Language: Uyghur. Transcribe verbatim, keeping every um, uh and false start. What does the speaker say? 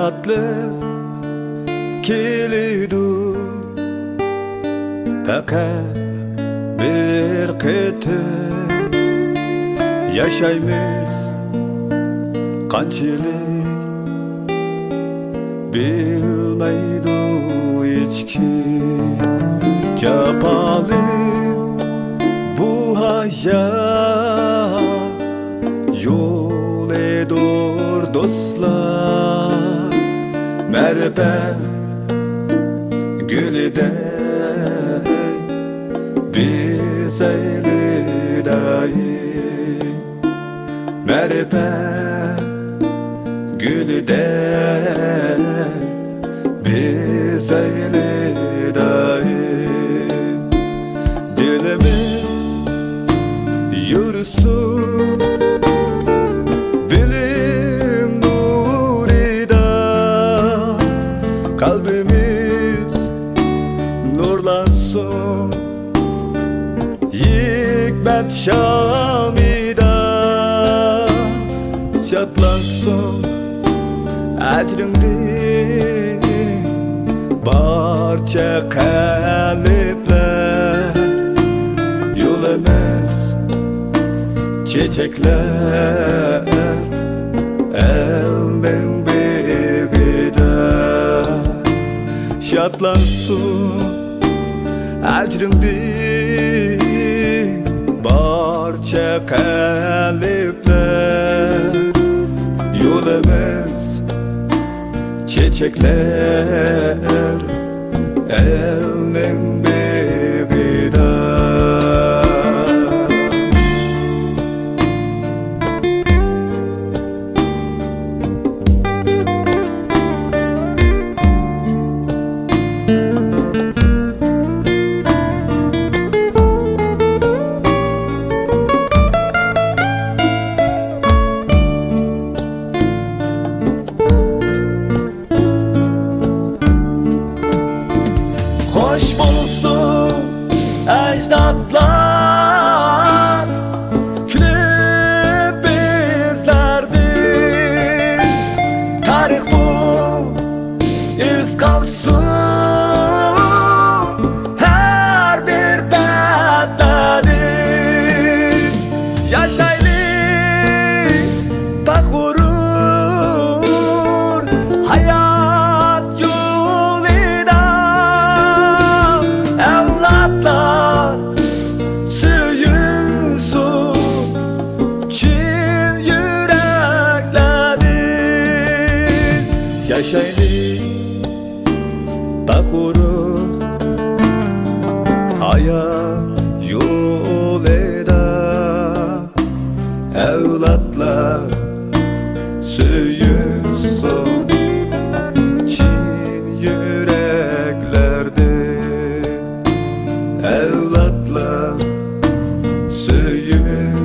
ئاتلىق كېلىدۇ پەقەت بىر قېتىم. ياشايمىز قانچىلىك بىلمەيدۇ ھېچكىم. جاپالىق بۇ ھايات يولىدۇر دوستلار. مەرىپەت گۈلىدەك بېزەيلى دائىم. مەرىپەت گۈلىدەك بېزەيلى دائىم. دىلىمىز يورۇسۇن بىلىم نۇرىدا، قەلبىمىز نۇرلانسۇن ھېكمەت شامىدا. شادلانسۇن ئەترىڭدىن بارچە قەلبلەر. يولىمىز چېچەكلەر ئەلنىڭ بېغىدا. شادلانسۇن ئەجرىڭدىن بارچە قەلبلەر. يولىمىز چېچەكلەر ئەلنىڭ بېغىدا. خوش بولسۇن ئەجدادلار كۈلۈپ بىزلەردىن. تارىخ بۇ ئىز قالسۇن ھەر بىر بەتلەردىن. ياشايلى پەخۇر ھايات يولىدا. ئەۋلادلار سۆيۈنسۇن چىن يۈرەكلەردىن. ياشايلى پەخۇر ھايات يولىدا. ئەۋلادلار سۆيۈنسۇن چىن يۈرەكلەردىن. ئەۋلادلار سۆيۈن